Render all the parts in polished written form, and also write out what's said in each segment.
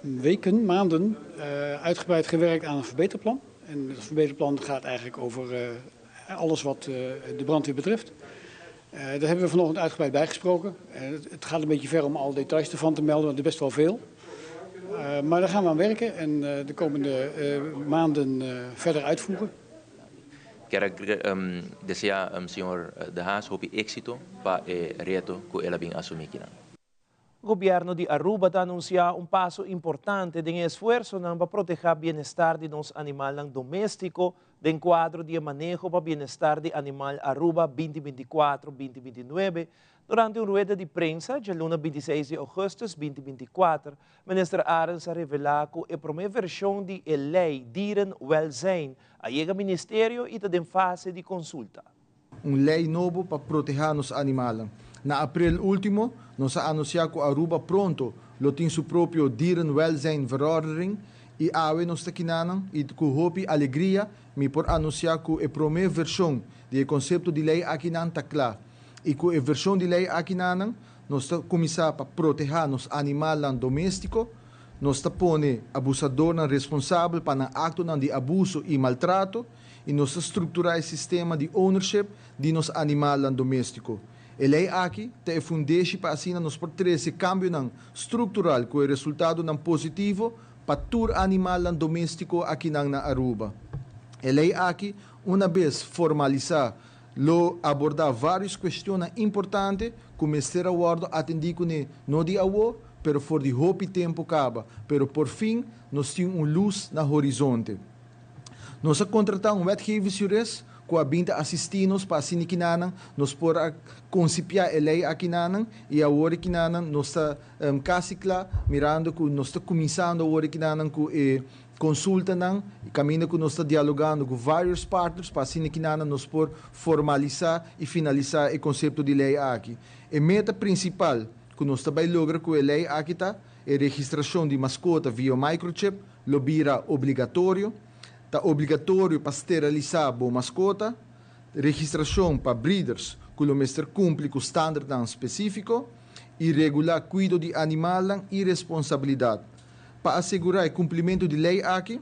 Weken, maanden uitgebreid gewerkt aan een verbeterplan. En dat verbeterplan gaat eigenlijk over alles wat de brandweer betreft. Daar hebben we vanochtend uitgebreid bijgesproken. Het gaat een beetje ver om alle details ervan te melden, want het is best wel veel. Maar daar gaan we aan werken en de komende maanden verder uitvoeren. Kier desea señor De Haas hopi exito pa e reto cu el a bin asumi akinan. Gobierno di Aruba ta anuncia un paso importante den esfuerso pa proteha bienestar di nos animalnan domestico den cuadro di maneho pa bienestar di animal Aruba 2024-2029. Durante un rueda di prensa, dialuna 26 di augustus 2024, Minister Arends a revela cu e prome version di e ley dierenwelzijn a yega ministerio y ta den fase di consulta. Un ley nobo pa proteha nos animalnan. Na april ultimo, nos a anuncia cu Aruba pronto lo tin su propio dierenwelzijnverordening y awe nos ta akinan y cu hopi alegria mi por anuncia cu e prome version di e concepto di ley akinan ta cla. Y cu e version di ley akinan, nos ta cuminsa pa proteha nos animalnan domestico, nos ta pone abusadornan responsabel pa nan actonan di abuso y maltrato y nos ta structura e sistema di ownership di nos animalnan domestico. E ley aki ta e fundeshi pa asina nos por trece cambionan structural cu e resultadonan positivo pa tur animalnan domestico akinan na Aruba. E ley aki, un bes formalisa, lo aborda varios cuestion importante cu mester a wordo atendi cune no di awo, pero for di hopi tempo caba. Pero por fin nos tin un luz na horizonte. Nos a contrata un wetgevingsjurist cu a bin ta asisti nos pa asina akinan nos por a concipia e ley akinan y awor akinan nos ta casi cla, mirando cu nos ta cuminsando awor akinan cu e consultanan y caminda cu nos ta dialogando cu varios partners pa asina akinan nos por formalisa y finalisa e concepto di ley aki. E meta principal cu nos ta bay logra cu e ley aki ta e registracion di mascota via microchip lo bira obligatorio, ta obligatorio pa sterilisa bo mascota, registracion pa breeders cu lo mester cumpli cu standardnan specifico y regula cuido di animal y responsabilidad. Pa asegura e cumplimento di ley aki,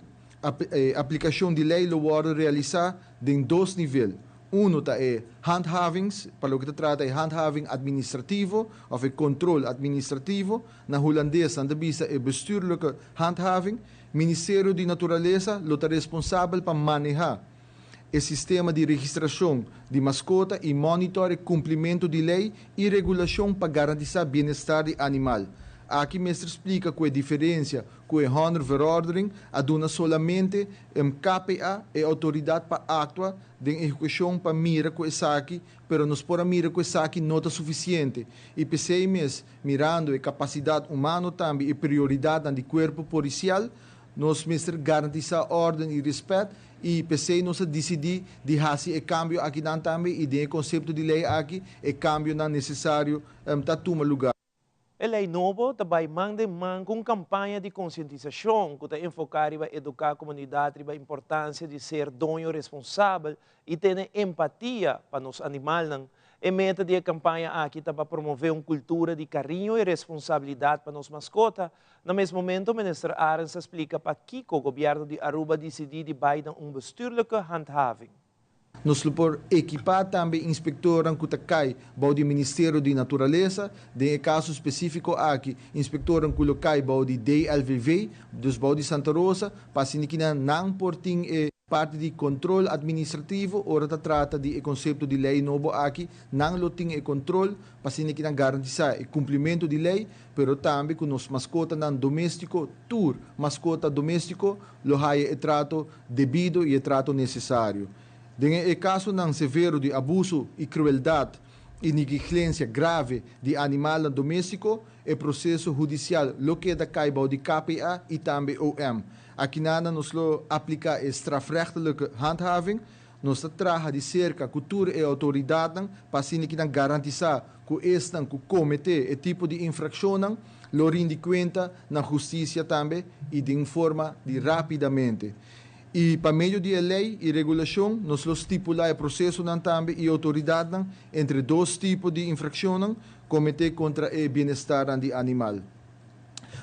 aplicacion di ley lo wordo realisa den dos nivel. Uno ta e handhavings, pa loke ta trata e handhaving administrativo, of e control administrativo. Na Hulandes, nan ta bisa e bestuurlijke handhaving. Ministerio di Naturalesa lo ta responsabel pa maneha e sistema di registracion di mascota y monitor cumplimento di ley y regulacion pa garantisa bienestar di animal. Aki mester splica cu e diferencia cu e hondenverordening a duna solamente KPA e autoridad pa actua den ehecucion pa mira cu esaki, pero nos por a mira cu esaki no ta suficiente. Y p'esey mes, mirando e capacidad humano tambe y prioridad di cuerpo policial, nos mester garantisa orden y respet y p'esey nos a dicidi di haci e cambio aki tambe y den concepto di ley aki e cambionan necesario ta tuma luga. E ley nobo ta bay man den man cu campaña di concientisacion cu ta enfoca pa educa e comunidad riba e importancia di ser doño responsabel y tene empatia pa nos animalnan. E meta di e campaña aki ta pa promove un cultura di cariño y responsabilidad pa nos mascota. Na mesun momento, Minister Arends a splica pakico gobierno di Aruba a dicidi di bay un bestuurlijke handhaving. Nos por ekipa tambe inspector cu ta cay bou di Ministerio di Naturalesa, den caso specifico aki, inspector cu lo cay bou di DLVV, dus bou di Santa Rosa, pa asina nan por tin e parti di control administrativo, ora ta trata di concepto di ley nobo aki, nan lo tin e control, pa asina garantisa e cumplimento di ley, pero tambe cu nos mascotanan domestico, tur mascota domestico, lo haya e trato debido y e trato necesario. Den casonan severo di abuso y crueldad y negligencia grave di animal domestico, e proceso hudicial lo keda cay bou di KPA y tambe OM. Aki nos lo aplica e strafrechtelijke handhaving, nos ta traha di cerca cu tur e autoridad pa asina garantisa cu esnan cu comete e tipo di infraccion lo rindi cuenta na husticia tambe y di forma di rapidamente. Y pa medio di ley y regulacion, nos lo stipula e proceso tambe y autoridad entre dos tipo di infraccion comete contra e bienestar di animal.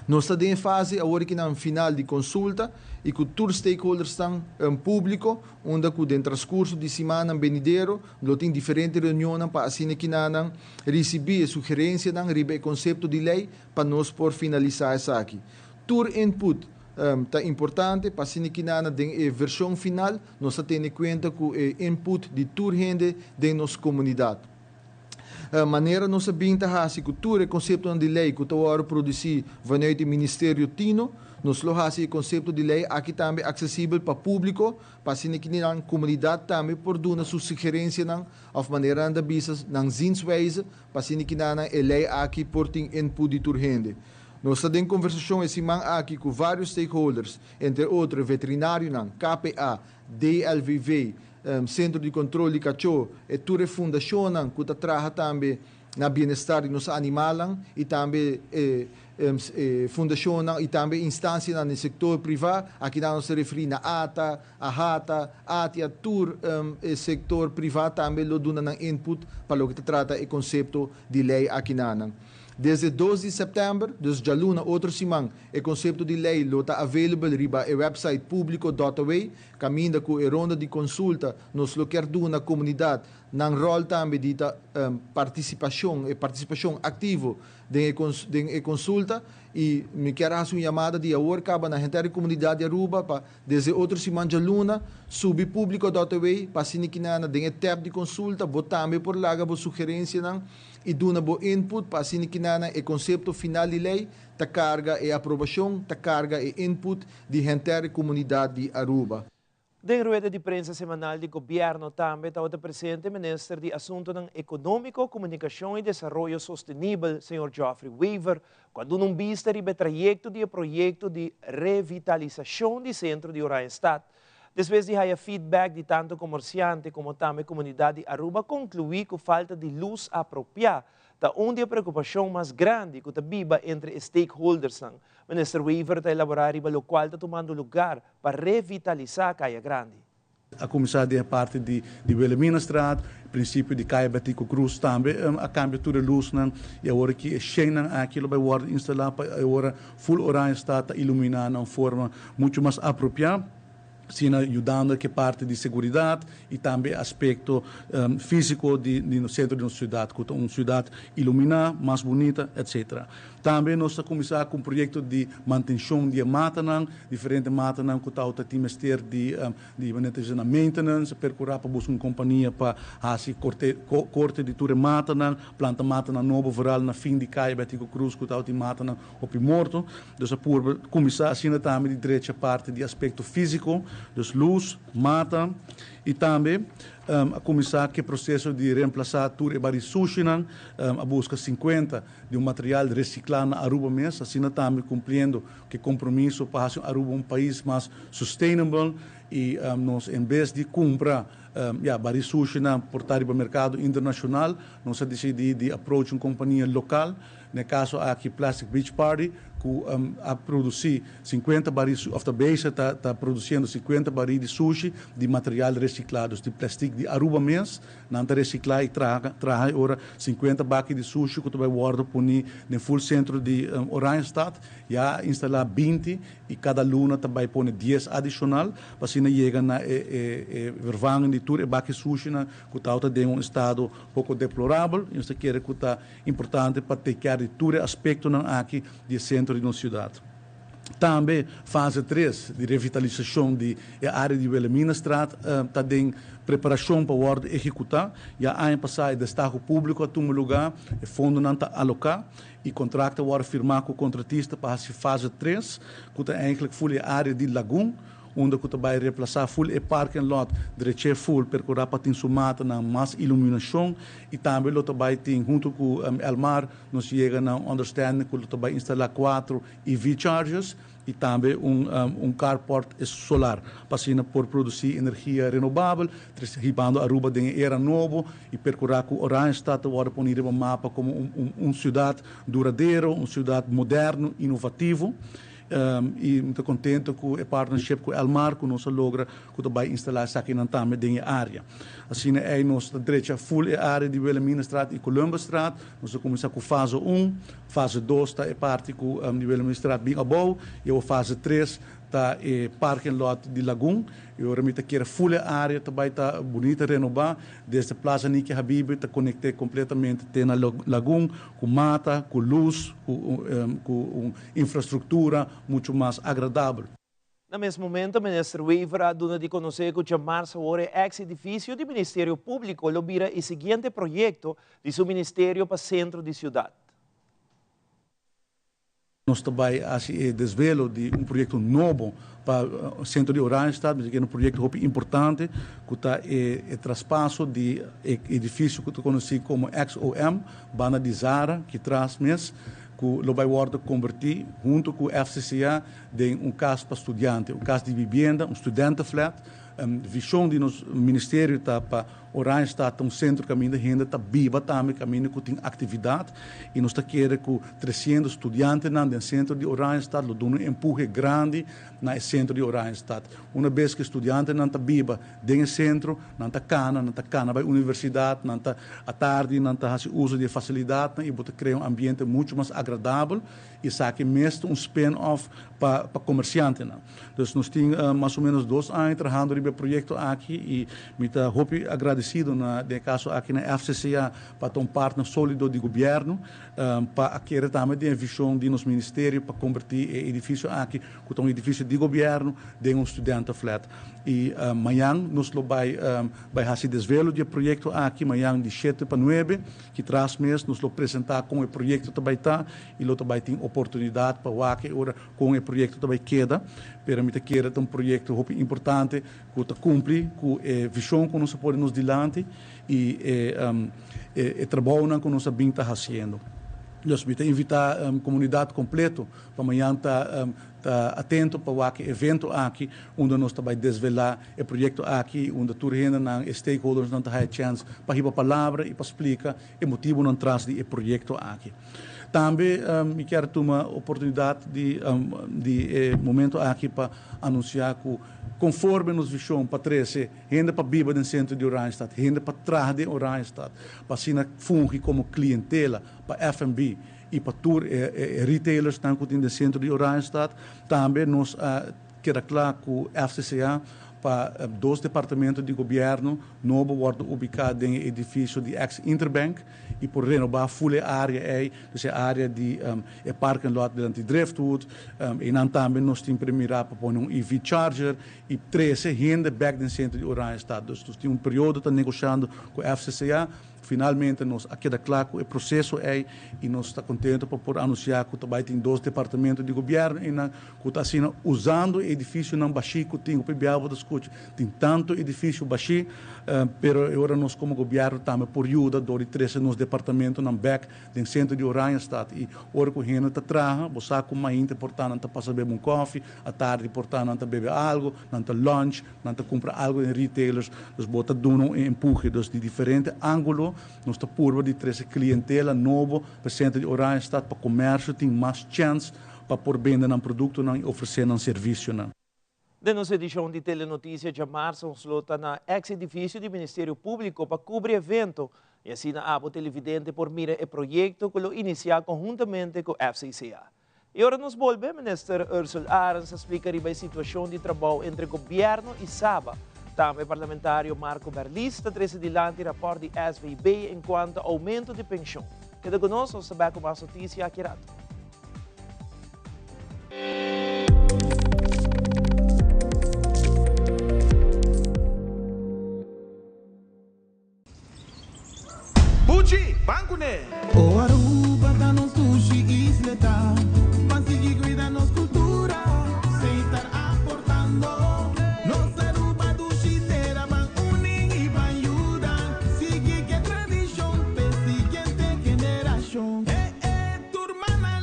Nos ta den fase awor aki na final di consulta y cu tur stakeholders publico, unda cu den transcurso di siman venidero lo tin diferente reunion pa asina cu nan ricibi sugerencia riba e concepto di ley pa nos por finalisa esaki. Tur input ta importante pa asina cu den version final nos tene cuenta cu e input di tur hende den nos comunidad. Manera nos a bin ta hasi cu tur concepto di ley cu ta produci vanuit e Ministerio Tino, nos lo hasi e concepto di ley aki tambe accesibel pa publico, pa asina cu e comunidad tambe por duna su sugerencia of manera nan bisa nan zienswijze, pa asina cu e ley aki por tin input di tur hende. Nos ta den conversacion e siman aki cu varios stakeholders, entre otro veterinario, KPA, DLVV, Centro di Control di Cacho, y tur fundacion cu ta traha tambe na bienestar di nos animal y tambe fundacion y tambe instancia den sector priva. Aki nos ta referi na ATA, AHATA, ATIA, tur sector priva tambe lo duna nan input pa loke ta trata e concepto di ley aki nan. Desde 2 di september, dus dialuna otro siman, e concepto di ley lo ta available riba e website publico.aw, caminda cu e ronda di consulta nos lo kier duna comunidad nan rol tambe di participacion y participacion activo den consulta y mi kier haci un yamada di awor caba na henter comunidad di Aruba pa desde otro siman dialuna subi publico.aw pa asina den e tab di consulta bo tambe por laga bo sugerencia nan y duna bo input pa asina e concepto final di ley ta carga e aprobacion, ta carga e input di henter comunidad di Aruba. Den rueda di prensa semanal di gobierno tambe tabata presente Minister di Asunto Economico, Comunicacion y Desaroyo Sostenibel, señor Geoffrey Wever, cu a duna un bista riba trayecto di proyecto di revitalisacion di centro di Oranjestad. Despues di haya feedback di tanto comerciante como tambe comunidad di Aruba, conclui cu falta di luz apropia ta un di e preocupacion mas grandi cu ta biba entre stakeholders. Minister Wever ta elabora riba locual ta tumando luga pa revitalisa Caya Grandi. A cuminsa di parti di Wilhelminastraat, principio di Caya Betico Croes tambe, a cambia tur e luz y awor cu e aki lo bay wordo instala pa awor full Oranjestad ta ilumina di un forma mucho mas apropia, asina yudando cu parti di seguridad y tambe aspecto fisico di centro di nos ciudad, cu ta un ciudad ilumina, mas bunita, etc. Tambe nos a cuminsa cu un proyecto di mantencion di matanan, diferente matanan cu ta tin mester di maintenance, percura pa busca un compania pa haci corte di tur matanan, planta matanan nobo, vooral na fin di Caya Betico Croes, cu ta tin matanan hopi morto. Dus por cuminsa asina tambe di drecha parti di aspecto fisico, dus luz, mata y tambe a cuminsa cu e proceso di reemplasa tur e bari sushi, a busca 50 di un material recicla na Aruba mes, asina tambe cumpliendo cu e compromiso pa Aruba un pais mas sustainable y nos en bes di cumpra ja, bari sushi na porta pa mercado internacional, nos a dicidi di approach un compania local, den caso aki Plastic Beach Party, cu a produci 50 bari, of ta ta produciendo 50 bari di sushi di material recicla, di plastic di Aruba mes, nan ta recicla y traha ora 50 baki di sushi cu ta bay wordo poni den full centro di Oranjestad, ya instala 20 y cada luna ta bay pone 10 adicional, pa asina yega na e vervangen di tur e baki sushi na cu ta den un estado poco deplorabel, y nos kier cu ta importante pa take care di tur aspecto aki di centro di nos ciudad. Tambe fase 3 di revitalisacion di area di Wilhelminastraat ta den preparacion pa wordo ehecuta. Ya aña pasa e destaho publico a tuma luga, e fondonan ta aloca y contrato a wordo firma cu e contratista pa fase 3, cu ta eigenlijk full e area di Lagoon, unda cu bay reemplasa full e parking lot, drecha full, percura pa tin su mata na mas iluminacion y tambe lo bay tin hunto cu Elmar, nos a yega na understanding cu lo bay instala cuater EV chargers y tambe un carport solar pa asina por produci energia renobabel, hibando Aruba den era nobo y percura cu Oranjestad awor poni riba mapa como un ciudad duradero, un ciudad moderno, inovativo. Y mi ta contento cu e partnership cu Elmar cu nos a logra cu ta bay instala esakinan tambe den e area. Asina ey nos ta drecha full e area di Wilhelminastraat y Columbusstraat. Nos a cuminsa cu fase un, fase dos ta e parti cu di Wilhelminastraat bin abou y awor fase tres ta e parking lot di Lagun. Y ora mi ta kere full e area ta bay ta bunita renoba desde Plaza Niki Habibi ta conecte completamente te na Lagun cu mata, cu luz, cu un infrastructura mucho mas agradabel. Na mes momento Minister Wever a duna di conoce cu djamarsa awor e ex edificio di Ministerio Publico lo bira e siguiente proyecto di su ministerio pa centro di ciudad. Nos ta bai haci e desvelo di un proyecto nobo pa centro di Oranjestad. Mi ta kere un proyecto hopi importante cu ta e traspaso di e edificio cu ta conoci como XOM, banda di Zara, ki tras mes, cu lo bai wordo converti hunto cu FCCA den un cas pa studiante, un cas di vivienda, un studentenflat. Vision di nos ministerio ta pa Oranjestad ta un centro caminda hende ta biba tambe, caminda cu tin actividad y nos ta kere cu treciendo studiantenan den centro di Oranjestad lo duna un empuhe grandi na e centro di Oranjestad. Una bes cu e studiantenan ta biba den e centro, nan ta cana, nan ta cana bay universidad, nan ta atardi nan ta haci uso di e facilidadnan y bo ta crea un ambiente mucho mas agradabel y esaki mes ta un spin-off pa pa comerciantenan. Dus nos tin mas o menos dos aña trahando riba e proyecto aki y mi ta hopi agradecido na den e caso aki na FCCA pa ta un partner solido di gobierno pa a kere tambe den e vision di nos ministerio pa converti e edificio aki cu ta un edificio di gobierno den un studentenflat. Y mañan nos lo bay bay haci desvelo di e proyecto aki mañan di shete pa nuebe ki tras mes nos lo presenta con e proyecto ta bay ta y lo ta bay tin oportunidad pa wak e ora Kon e proyekto ta bai keda, pero mi ta kere ta un proyekto hopi importante ku ta kumpli ku e vishon ku nos a pone nos dilanti i e e trabounan ku nos a bin ta hasiendo. Dus mi ta invitá komunidat kompleto pa mañan ta ta atento pa wak e evento aki unda nos ta bai desvelá e proyekto aki unda tur hendenan, e stakeholdersnan ta haya chèns pa hiba palabra i pa splika e motibunan tras di e proyekto aki. Tambe mi kier tuma oportunidat di di e momento aki pa anunsiá ku konforme nos vishon pa trese hende pa biba den sentro di Oranjestad, hende pa traha den Oranjestad, pa asina fungi komo klientela pa FNB i pa tur e retailersnan ku tin den sentro di Oranjestad. Tambe nos a keda kla ku FCCA pa dos departamento di gobièrnu nobo wòrdu ubiká den e edifisio di ex Interbank. I por renobá ful e área ei, dus e área di e parking lot dilanti Driftwood. Einan tambe nos tin premirá pa pone un EV charger i trese hende bèk den sentro di Oranjestad. Dus nos tin un periodo ta negoshando ku FCCA. Finalmente nos a keda kla ku e proseso ei i nos ta kontento pa por anunsiá ku ta bai tin dos departamento di gobièrnu einan ku ta asina usando e edifisionan bashí ku tin. Hopi biaha bo ta skucha tin tantu edifisio bashí, pero e ora nos komo gobièrnu tambe por yuda dor di trese nos departamentonan bèk den sentro di Oranjestad. I ora ku hende ta traha, bo sa ku mainta por ta nan ta pasa bebe un kòfi, atardi por ta nan ta bebe algu, nan ta lunch, nan ta kumpra algu den retailers. Dus bo ta duna un empuhe. Dus di diferente ángulo nos ta purba di trese klientela nobo pa e sentro di Oranjestad pa komersio tin mas chèns pa por bende nan produktonan i ofresé nan servisionan. Den nos edishon di Telenotisia djamarsa nos lo ta na eks edifisio di Ministerio Públiko pa kubri evento i asina abo televidente por mira e proyekto ku lo inisiá konhuntamente ku FCCA. I ora nos bolbe, Minister Ursell Arends a splika riba e situashon di trabou entre gobièrnu i Saba. Tambe parlamentario Marco Berlis ta trese dilanti rapòrt di SVB enkuanto oumento di penshon. Keda ku nos, nos ta bèk ku mas notisia aki rato. Buchi, ban kuné! O Aruba ta nos dushi isleta, ban sigui cuida nos cultura, seitar aportando. Nos Aruba dushi tera, ban uni y ban yuda, sigui ke tradicion p'e siguiente generacion. E e tur manan.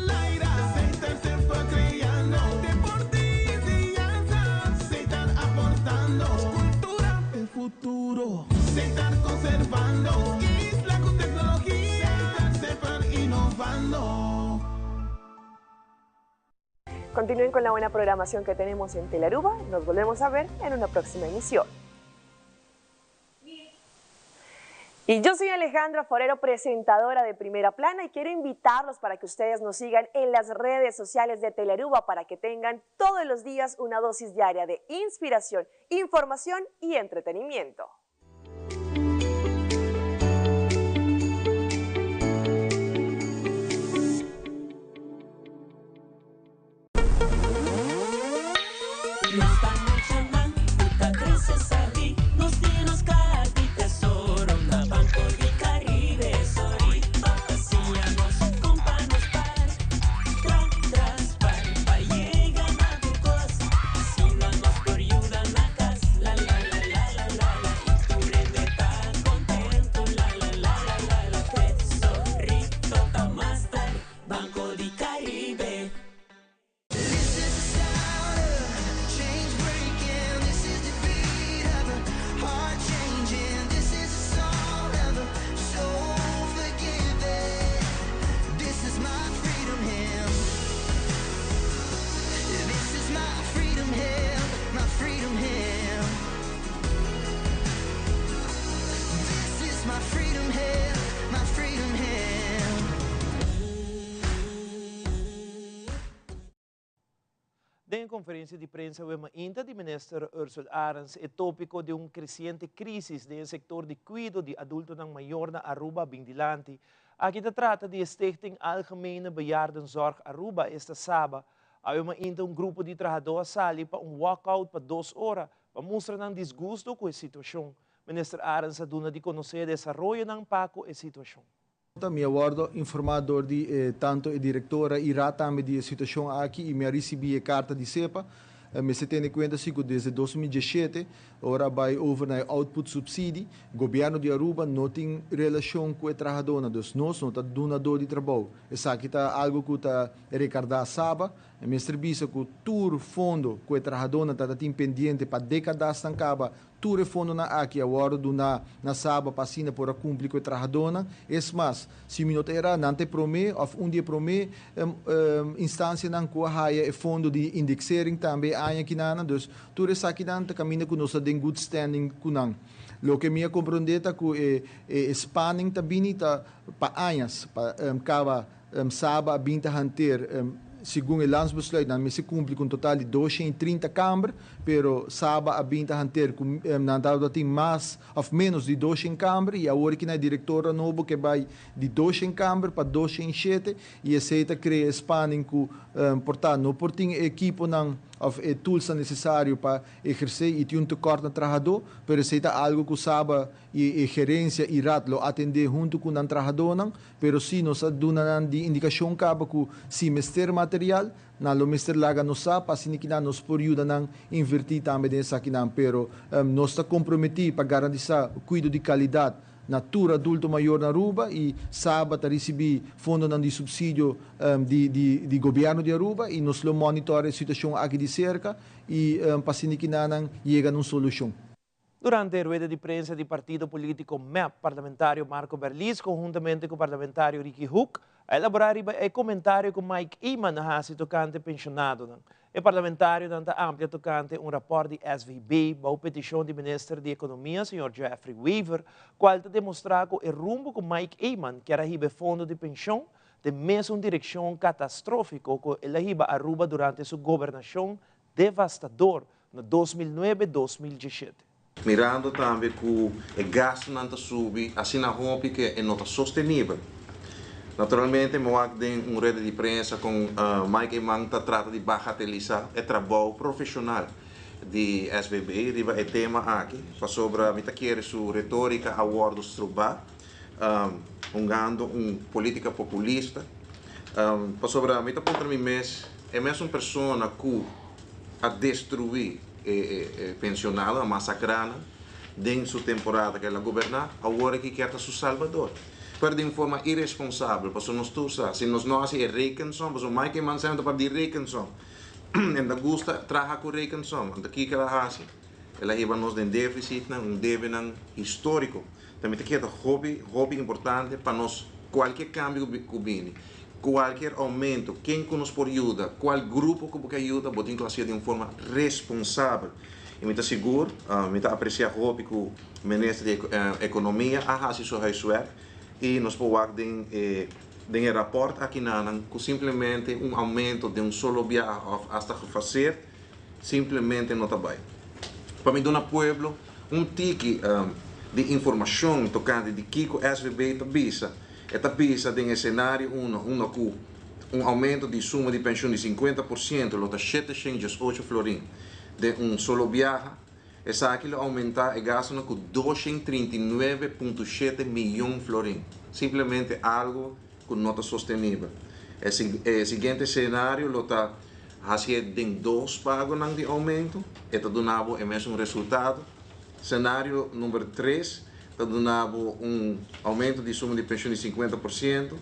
Continúen con la buena programación que tenemos en Telearuba. Nos volvemos a ver en una próxima emisión. Y yo soy Alejandra Forero, presentadora de Primera Plana, y quiero invitarlos para que ustedes nos sigan en las redes sociales de Telearuba para que tengan todos los días una dosis diaria de inspiración, información y entretenimiento. Den conferencia di prensa mainta di minister Ursula Arends, e topico di un creciente crisis den sector di cuido di adultonan mayor na Aruba a bin dilanti. Aki ta trata di Stichting Algemene Bejaardenzorg Aruba, esta SABA. Awe mainta un grupo di trahador a sali pa un walkout pa 2 ora pa mustra nan disgusto cu e situacion. Minister Arends a duna di conoce desaroyonan pa cu e situacion. Mi a wordo informa door di tanto e directora y raad tambe di e situacion aki y mi a ricibi e carta di SEPA. Mester tene cuenta si cu desde 2017, ora bay over na e output subsidie, gobierno di Aruba no tin relacion cu e trahadornan, dus nos no ta dunador di trabou. Esaki ta algo cu ta recarda SABA. E mester bisa cu tur fondo cu e trahadornan ta tin pendiente pa decadas nan caba, tur e fondonan aki a wordo duna na SABA pa asina por a cumpli cu e trahadornan. Es mas, si mi no ta era, nan ta prome of un dia prome instancianan cu a haya e fondo di indexering tambe aña kinana, dus tur esakinan ta caminda cu nos ta den good standing cu nan. Loke mi a comprende ta cu e spanning ta bini ta pa añas, pa caba SABA a binta hanteer, segun e landsbesluit, nan mester cumpli cu un total di 230 kamber, pero SABA a binta hanteer cu nan ta tin mas of menos di 200 kamber, y awor cu na directora nobo cu bay di 200 kamber pa 207, y esey ta crea spanning cu por ta no por tin ekipo nan of e tools necesario pa eherce y tin un tekort na trahador, pero esey ta algo cu SABA y gerencia y raad lo atende hunto cu nan trahadornan, pero si nos a duna nan di indicacion caba cu si mester material, nan lo mester laga nos sa, pa asina cu nan nos por yuda nan inverti tambe den esakinan, pero nos ta comprometi pa garantisa cuido di calidad na tur adulto mayor na Aruba y SABA ta ricibi fondonan di subsidio di gobierno di Aruba y nos lo monitor e situacion aki di cerca y pa asina cu nan yega na un solucion. Durante e rueda di prensa di partido politico MEP, parlamentario Marco Berlis, conhuntamente cu e parlamentario Ricky Hoek, a elabora e comentario cu Mike Eman a haci tocante pensionado. E parlamentario ta amplia tocante un rapport di SVB, pa peticion di minister di Economia, señor Geoffrey Wever, cual ta demostra cu e rumbo cu Mike Eman, kier a hiba fondo di pensioen, den mesun direccion catastrofico cu el a hiba Aruba durante su gobernacion devastador na 2009-2017. Mirando tambe cu e gastonan ta subi, asina hopi cu no ta sostenibel. Naturalmente, mi den un rueda di prensa cu Mike Eman ta trata di bagatelisa e trabou profesional di SVB, riba e tema aki, pasobra mi ta kere su retorica a wordo stroba, hungando un politica populista, pasobra mi ta puntra mi mes, e mesun persona cu a destrui e pensionado, a masacra den su temporada cu el a goberna, awor cu kier ta su salvador. Pero di forma irresponsabel, pasobra nos tur sa, si nos no haci e rekensom, pasobra Mike Eman semper pa di rekensom. E ta gusta traha cu rekensom, anto kico el a haci. El a hiba nos den deficit, un debe historico. Tambe aki ta hopi, hopi importante pa nos cualkier cambio cu bini. Cualkier aumento, ken cu nos por yuda, cual grupo cu bo kier yuda, bo tin cu haci di un forma responsabel. Y mi ta sigur, mi ta aprecia hopi cu Minister di Economia a haci su huiswerk y nos por wak den e den e rapport aki cu simplemente un aumento di un solo biaha of hasta gefaseerd simplemente no ta bay. Pa mi duna pueblo un tiki di informacion tocante di kico SVB ta bisa. E ta bisa den scenario 1, unda cu un aumento di suma di pensioen di 50% lo ta 708 florin di un solo biaha. Esaki lo aumenta e gasto cu 239.7 miyon florin. Simplemente algo cu no ta sostenibel. E siguiente scenario lo ta haci den dos pago di aumento, e ta duna bo e mesun resultado. Scenario number 3 ta duna bo un aumento di suma di pensioen di 50%.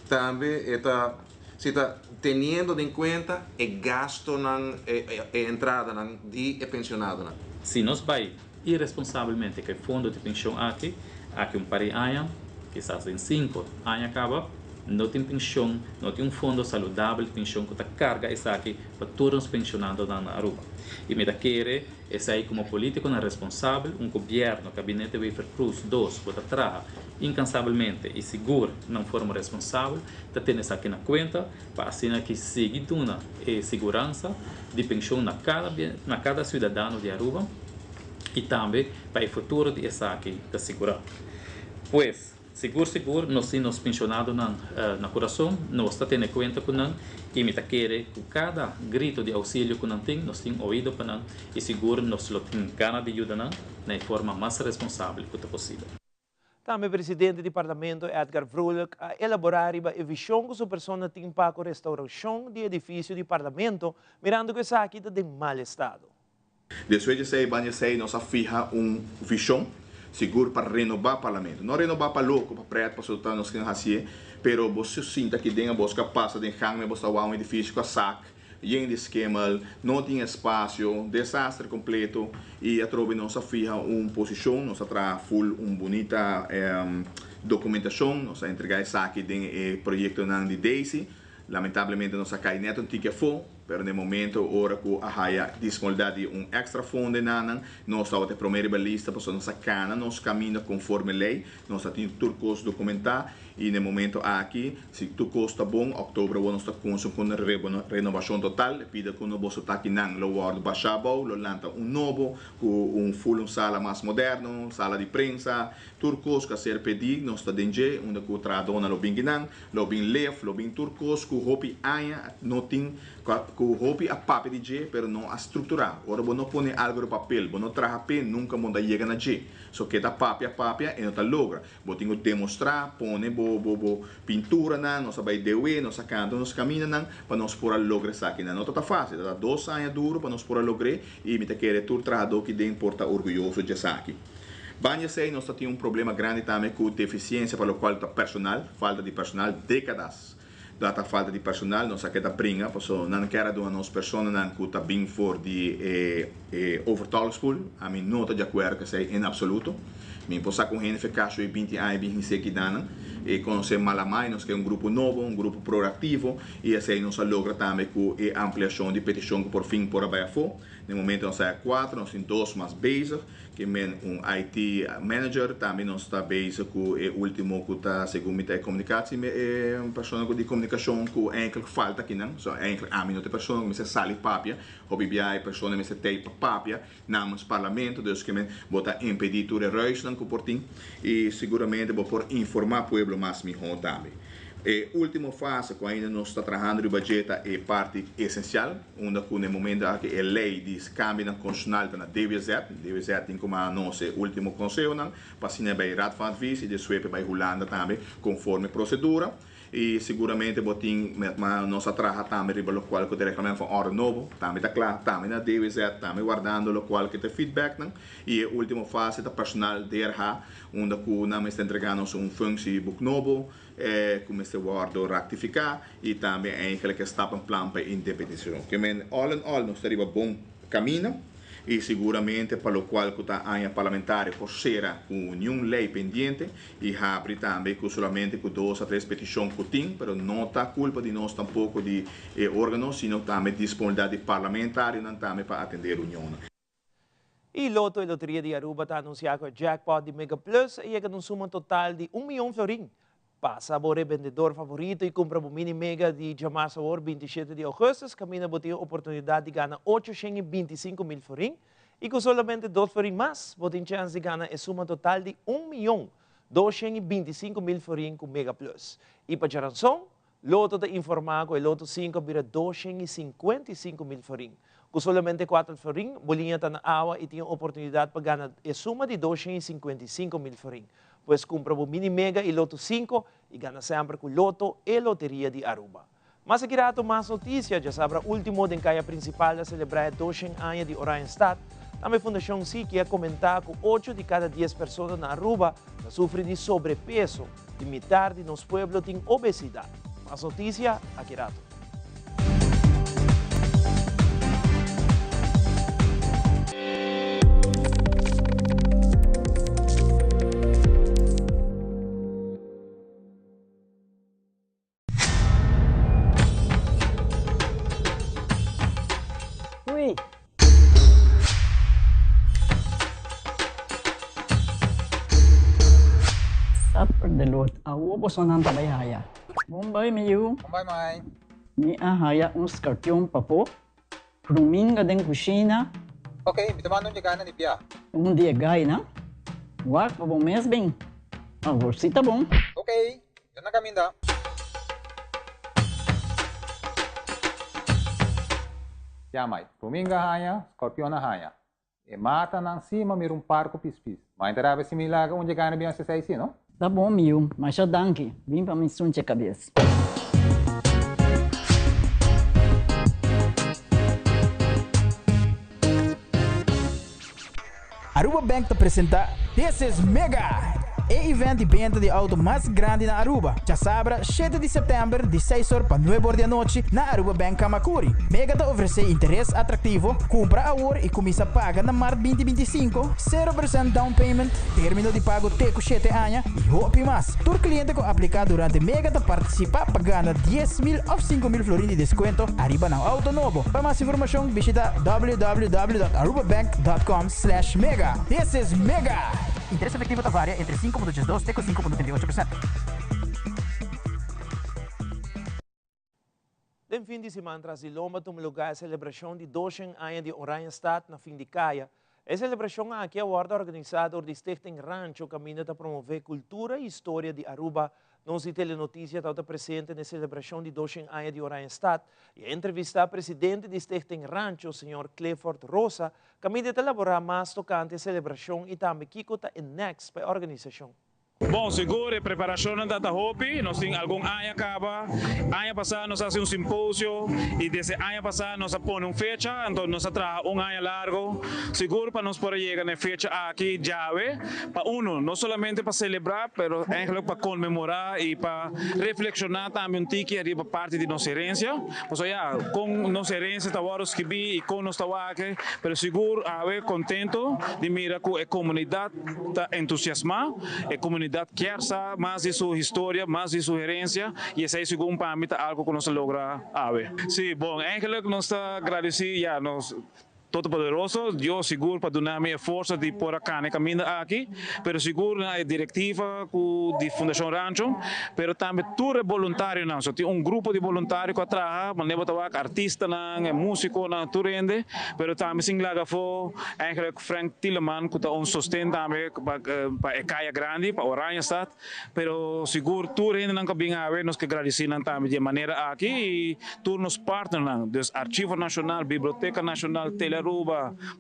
Tambe ta si ta teniendo en cuenta e gasto e entrada di pensionado. Si nos bay irresponsabelmente cu e fondo di pensioen aki, aki un par di aña, kisas den 5 aña caba, no tin pensioen, no tin un fondo saludabel di pensioen cu ta carga esaki pa tur e pensionado na Aruba. Y mi ta kere, esey como politico responsabel, un gobierno, gabinete Wever-Croes 2, cu ta traha incansabelmente y sigur na un forma responsabel, ta tene esaki na cuenta, pa asina cu sigui duna seguransa di pensioen na cada ciudadano di Aruba y tambe pa e futuro di esaki ta sigura. Pues, sigur sigur, nos tin nos pensionado na curason, nos ta tene cuenta cu nan y mi ta kere cu cada grito di auxilio cu nan tin, nos tin oido pa nan y sigur nos lo tin gana di yuda nan na forma mas responsabel cu posibel. Tambe presidente di Parlamento Edgar Vrolijk a elabora e vision cu su persona tin pa e restauracion di edificio di Parlamento, mirando cu esaki ta den mal estado. Despues di esey, banda esey, nos a fiha un vision sigur pa renoba Parlamento. No renoba pa loco, pa pret, pa solta nos kier haci, pero bo sinta aki den, bo pasa den gang, bo ta un edificio cu sak, yen di schimmel, no tin espacio, desaster completo y atrobe nos a fiha un posicion, nos a traha full un bunita documentacion, nos a entrega esaki den e proyecto di Daisy. Lamentablemente nos a cay net un tiki afo, pero na momento ora cu a haya disponibilidad di un extra fondo nan, nos tabata prome lista, pasobra nos a cana nos caminda conforme ley, nos tin tur cos documenta y na momento aki, si tur cos ta bon, october nos ta cu un renovacion total, pida cu nos ta aki nan lo wordo basha, lo lanta un nobo, cu un full un sala mas moderno, sala di prensa, tur cos cu a ser pedi, nos ta den dje, unda cu trahadornan lo bin nan, lo bin lift, lo bin tur cos cu hopi aña no tin cu hopi a papia di dje, pero no a structura. Ora bo no pone algo na papel, bo no traha pe, nunca bo ta yega na dje. So keda papia papia y no ta logra. Bo tin cu demostra, pone bo bo bo pintura nan, nos bay dewe, nos canta, nos camina nan, pa nos por logra esaki. No ta facil, ta 2 aña duro pa nos por logra y mi ta kere tur trahador aki den por ta orguyoso di esaki. Banda esey, nos tin un problema grandi tambe cu deficiencia pa loke ta personal, falta di personal, decada ta falta di personal, nos a keda bringa, paso nan kier duna nos persona nan cu ta bin for di overtolligspool, ami no ta di acuerdo cu esey en absoluto. Mi por sa cu hende fe caso e 20 aña bin aki nan, y conoce malamai, nos kier un grupo nobo, un grupo proactivo, y asina nos a logra tambe cu e ampliacion di peticion cu por fin por bay afo. Na momento nos tin cuater, nos tin dos mas bezig, kiermen un IT manager, tambe nos ta bezig cu e ultimo cu ta segun mi comunicatie, persona di comunicacion cu eigenlijk falta aki nan, so eigenlijk ami no ta persona cu mester sali papia, hopi bia persona mester tey pa papia namens Parlamento, dus kiermen bo ta impedi tur e ruisnan cu por tin y seguramente bo por informa pueblo mas miho tambe. E ultimo fase cu ainda nos ta trahando e budget e parti esencial, unda cu na momento aki e ley di cambio na constitucional na DWZ, DWZ tin como nos ultimo conseho nan, pa asina bij Raad van Advies y despues bij Hulanda tambe conforme procedura. Y seguramente bo tin ma nos a traha tambe riba loke cu e reglamento van orde nobo, tambe ta cla, tambe na DWZ, tambe wardando loke ta feedback nan. Y e ultimo fase ta personal DRH, unda cu nan ta entregando un functieboek nobo, cuminsa wordo rectifica y tambe eigenlijk stappenplan pa independisacion. Kiermen all in all nos ta riba bon caminda. Y siguramente pa locual cu ta aña parlamentario por cera cu niun ley pendiente y habri tambe cu solamente cu dos a tres peticion cu tin, pero no ta culpa di nos tampoco di e organo, sino tambe disponibilidad di parlamentarionan tambe pa atende reunionnan. Y Lotto e Loteria di Aruba ta anuncia cu e jackpot di Mega Plus a yega na un suma total di un miyon florin. Pasa bo rebendedor favorito y cumpra bo mini mega di djamarsa awor 27 di augustus caminda bo tin e oportunidad di gana 825 mil florin y cu solamente dos florin mas bo tin chens di gana e suma total di un miyon 225 mil florin cu Mega Plus. Y pa djaranson, Lotto ta informa cu e Lotto 5 a bira 255 mil florin. Cu solamente 4 florin, bo liña ta na awa y tin e oportunidad pa gana e suma di 255 mil florin. Pues cumpra bo mini mega y Lotto 5 y gana semper cu Lotto, e loteria di Aruba. Mas aki rato mas noticia, djasabra ultimo den Caya Principal a celebra e 200 aña di Oranjestad. Tambe Fundacion Siki a comenta cu ocho di cada dies persona na Aruba ta sufri di sobrepeso y mitar di nos pueblo tin obesidad. Mas noticia aki rato. Ui. Supper de lot. Awo bosonan ta bai haya. Bon bai mi yu. Bon bai mai. Mi a haya un skarpion papo. Ruminga den kushina. Ok, mi ta manda un dje na di bia. Un di e gainan. Wak pa bo mes bin. Awor si ta bon. Ok, yo na kaminda. Ya mai, ruminga haña, skorpion a haña. E matanan si ma mira un par ku pispis. Ma e ta rabia si mi laga un dje gaina bin hasi esei si, no? Ta bon mi yu, masha danki. Bin pa mi sunche kabes. Aruba Bank ta presenta This is Mega! E event di benta di auto mas grandi na Aruba, djasabra shete di september di seis or pa nuebe or di anochi na Aruba Bank Camacuri. Mega ta ofrece interes atractivo, cumpra awor y cuminsa paga na mart binti 25, cero percent down payment, termino di pago te cu shete aña y hopi mas. Tur cliente cu aplica durante Mega ta participa pa gana 10,000 of 5,000 florin di descuento ariba nan auto nobo. Pa mas informacion bishita www.arubabank.com slash mega. This is Mega! Interes efectivo ta varia entre 5.82 te cu 5.38%. Den fin di siman tras di lomba tuma lugar e celebracion di 200 aña di Oranjestad na fin di caya. E celebracion aki a wordo organisa door di Stichting Rancho caminda ta promove cultura y historia di Aruba. Nos di Telenoticia tabata presente na e celebracion di 200 aña di Oranjestad y a entrevista presidente di Stichting Rancho, señor Clifford Rosa, caminda ta elabora mas tocante e celebracion y tambe kico ta e next pa e organisacion. Bon, sigur e preparashonnan ta ta hopi. Nos tin algun aña kaba. Aña pasá nos a hasi un simposio i desde aña pasá nos a pone un fecha, anto nos a traha un aña largo sigur pa nos por a yega na e fecha aki djawe pa uno no solamente pa selebrá pero eigenlijk pa konmemorá i pa reflekshoná tambe un tiki ariba parti di nos herensia. Pasobra ya, kon nos herensia ta wòrdu skibí i kon nos ta wak, pero sigur awe kontento di mira ku e komunidat ta entusiasmá, e komunidat kier sa mas di su historia, mas di su herensia i esei segun pa mi ta algu ku nos a logra awe. Sí, bon, eigenlijk nos ta gradisí ya nos Todopoderoso, Dios sigur pa duna mi e forsa di por a kana e kaminda aki, pero sigur na e direktiva ku di Fundashon Rancho, pero tambe tur e boluntarionan. So tin un grupo di boluntario ku a traha, manera bo ta wak artistanan, e musikonan, tur hende, pero tambe sin laga afó eigenlijk Frank Tieleman ku ta un sosten tambe pa e kaya grandi, pa Oranjestad, pero sigur tur hendenan ku a bin awe nos ke gradisí nan tambe di e manera aki i tur nos partnernan, dus Archivo Nashonal, Biblioteka Nashonal, Telearuba,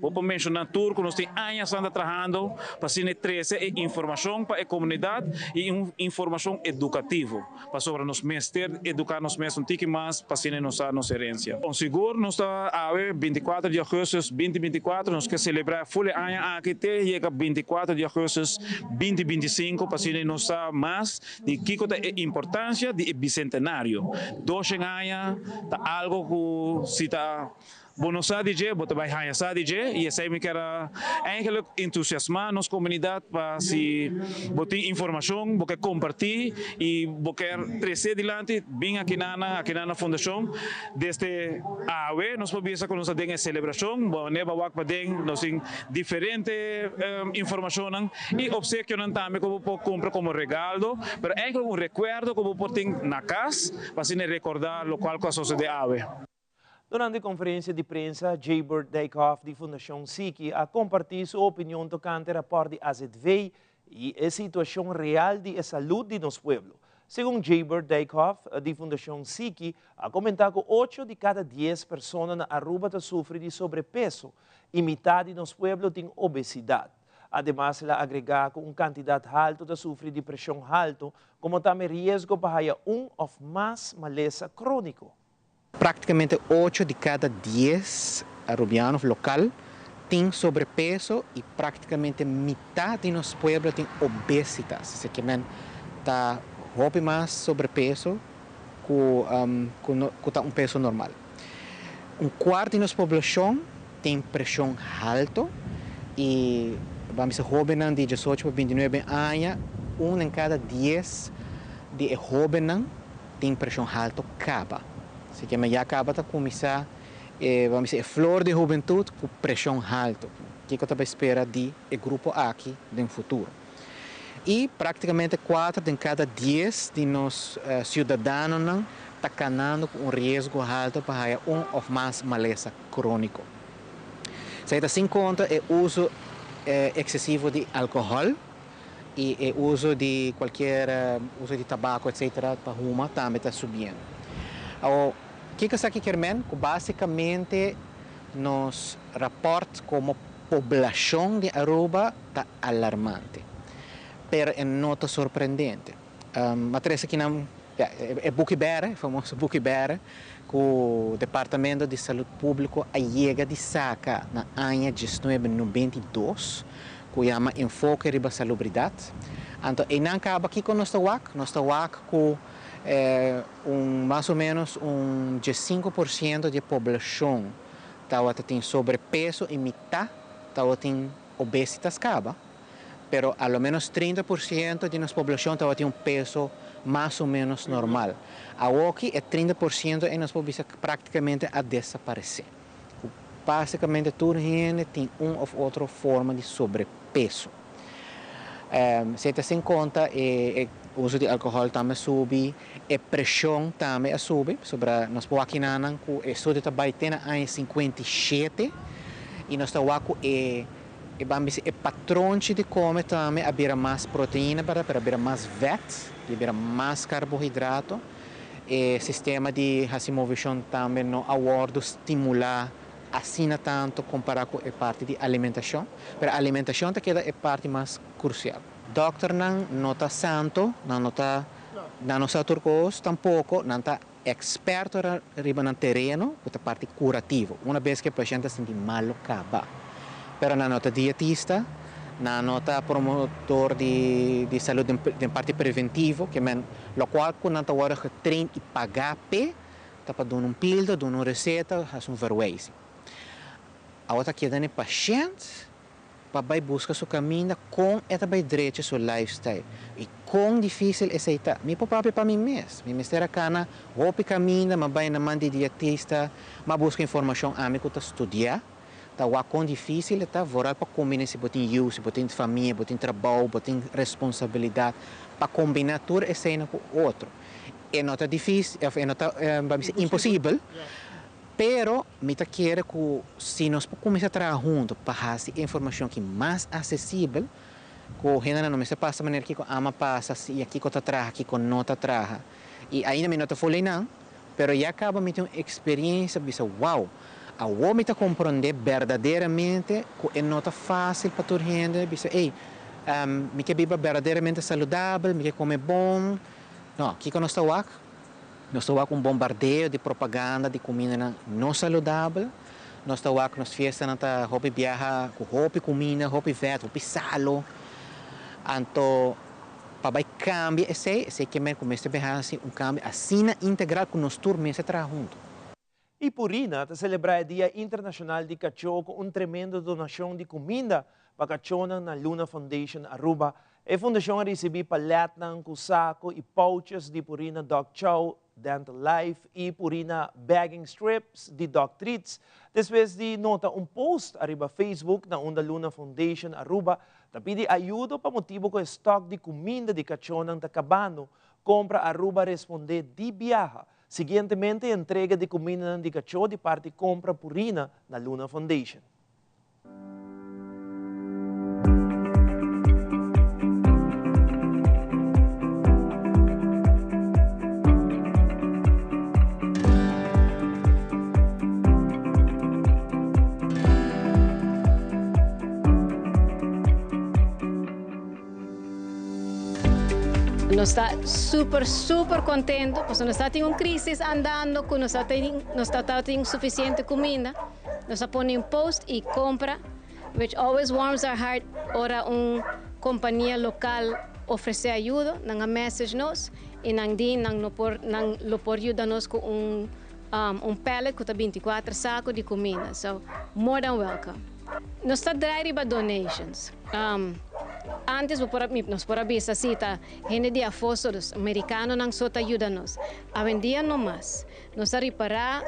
bo por menshoná tur ku nos tin añasnan ta trahando pa asina e trese e informashon pa e komunidat i un informashon edukativo. Pasobra nos mester educa nos mes un tiki mas pa asina nos sa nos herencia. Bon sigur nos ta awe 24 di augustus 2024 nos ke celebra ful e aña aki te yega 24 di augustus 2025 pa asina nos sa mas di kico ta e importancia di e bicentenario. Doshen aña ta algo cu si ta. Bo no sa di dje, bo ta bai haña sa di dje i esei mi kier a eigenlijk entusiasmá nos komunidat pa si bo tin informashon bo ke kompartí i bo kier tresé dilanti bin akinan akinan na fundashon. Desde awe nos por bisa ku nos ta den e selebrashon, bo neba wak paden nos tin diferente informashonnan i opsekionan tambe ku bo por kumpra komo regaldo, pero eigenlijk un rekuerdo ku bo por tin na kas pa asina rekordá lokual ku a sosodé awe. Durante konferensia di prensa, Jabert Dijkhoff di Fundashon Siki a kompartí su opinion tokante rapòrt di AZV i e situashon real di e salud di nos pueblo. Segun Jabert Dijkhoff di Fundashon Siki a komentá ku ocho di kada dies persona na Aruba ta sufri di sobrepeso i mitá di nos pueblo tin obesidat. Ademas el a agregá ku un kantidat haltu ta sufri di preshon haltu komo tambe riesgo pa haya un òf mas malesa króniko. Práktikamente ocho di kada dies arubiano of lokal tin sobrepeso i práktikamente mitá di nos pueblo tin obesitas. Esei ke men ta hopi mas sobrepeso ku ku ta un peso normal. Un kuart di nos poblashon tin preshon halto i ban bisa hóbennan di diesocho pa bintinuebe aña, un den kada dies di e hóbennan tin preshon halto kaba. Así ke ya kaba ta kuminsá e ban bisa e flor di hubentut ku preshon halto. Kiko ta bai spera di e grupo aki den futuro? I praktikamente kuater den kada dies di nos siudadanonan ta kanando ku un riesgo halto pa haya un òf mas malesa króniko. Esei ta sin konta e uso eksesivo di alkohòl. y e uso di cualkier uso di tabaco etcetera pa huma tambe ta subiendo. Awor kico esaki kier men? Cu basicamente nos rapport como poblacion di Aruba ta alarmante, pero e no ta sorprendente. A trece kinan e buki bere, e famoso buki bere cu Departamento di Salud Publico a yega di saca na aña diesnuebe nobenta i dos, ku yama Enfoke riba Salubridat. Anto einan kaba kiko nos ta wak? Nos ta wak ku un mas o ménos un diesinku por siento di e poblashon tabata tin sobrepeso i mitá tabatin obesitas kaba, pero a lo ménos 30% di nos poblashon tabatin un peso mas o ménos normal. Awoki e 30% ei nos por bisa praktikamente a desaparesé. Ku básikamente tur hende tin un òf otro forma di sobrepeso. Si ta sin konta e uso di alkohòl tambe a subi, e preshon tambe a subi, pasobra nos por wak kinanan ku e estudio ta bai te na aña 57 i nos ta wak ku e e ban bisa e patronchi di kome tambe a bira mas proteina bèrdat, pero a bira mas vèt i a bira mas karbohidrato. E sistema di hasi moveshon tambe no a wòrdu stimulá asina tantu kompará ku e parti di alimentashon, pero alimentashon ta keda e parti mas krusial. Dòkternan no ta santu, nan no ta nan no sa tur kos tampoko, nan ta eksperto riba nan tereno ku ta parti kurativo, una bes ku e pashènt ta sinti malu kaba. Pero nan no ta dietista, nan no ta promotor di di salud den parti preventivo, ke men lokual ku nan ta wòrdu getrain i pagá p'e ta pa duna un pildo, duna un reseta, hasi un verwijzing. Awor ta keda na e pashènt pa bai buska su kaminda kon e ta bai drecha su lifestyle i kon difísil esei ta. Mi por papia pa mi mes, mi mester a kana hopi kaminda, m'a bai na man di dietista, m'a buska informashon ami ku ta studiá. Ta wak kon difísil e ta, vooral pa kombiná si bo tin yu, si bo tin famia, bo tin trabou, bo tin responsabilidat, pa kombiná tur eseinan ku otro. E no ta difísil, òf e no ta, ban bisa, imposibel, pero mi ta kere ku si nos por kuminsá traha huntu pa hasi e informashon aki mas asesibel, ku hendenan no mester pasa manera kiko ama pasa, si kiko ta traha, kiko no ta traha. I ainda mi no ta fulei nan, Pero ya caba mi tin un experiencia bisa wow, awo mi ta comprende berdaderamente cu e no ta facil pa tur hende bisa ey, mi ke biba berdaderamente saludabel, mi ke come bon. No, kico nos ta wak? Nos ta wak un bombardeo di propaganda di cumindanan no saludabel, nos ta wak nos fiestanan ta hopi biaha cu hopi cuminda, hopi vet, hopi salo, anto Pa bai kambia esei, esei ke men ku mester bin hasi un kambio asina integral ku nos tur mester traha huntu. I Purina ta selebrá e Dia Internashonal di Kachó ku un tremendo donashon di kuminda pa kachónan na Luna Foundation Aruba. E fundashon a risibí palètnan ku sako i pouches di Purina Dog Chow, Dental Life i Purina Bagging Strips di Dog Treats despues di nota un post ariba Facebook na unda Luna Foundation Aruba ta pidi ayudo pa motibu ku e stòk di kuminda di kachónan ta kabando. Compra Aruba respondé di biaha. Siguientemente entrega di kumindanan di kachó di parti Compra Purina na Luna Foundation. Nos ta super super contento pasobra nos ta tin un crisis andando cu nos ta tin nos ta tabatin suficiente cuminda. Nos a pone un post y compra which always warms our heart ora un compania local ofrece ayudo. Nan a message nos y nan di nan no por nan lo por yuda nos cu un un pallet cu ta binticuater saco di cuminda. So more than welcome. Nos ta draai riba donations. Antes bo por a, nos por a bisa si ta hende di afó so, dus mericanonan so ta yuda nos. Awendia no mas. Nos a ripará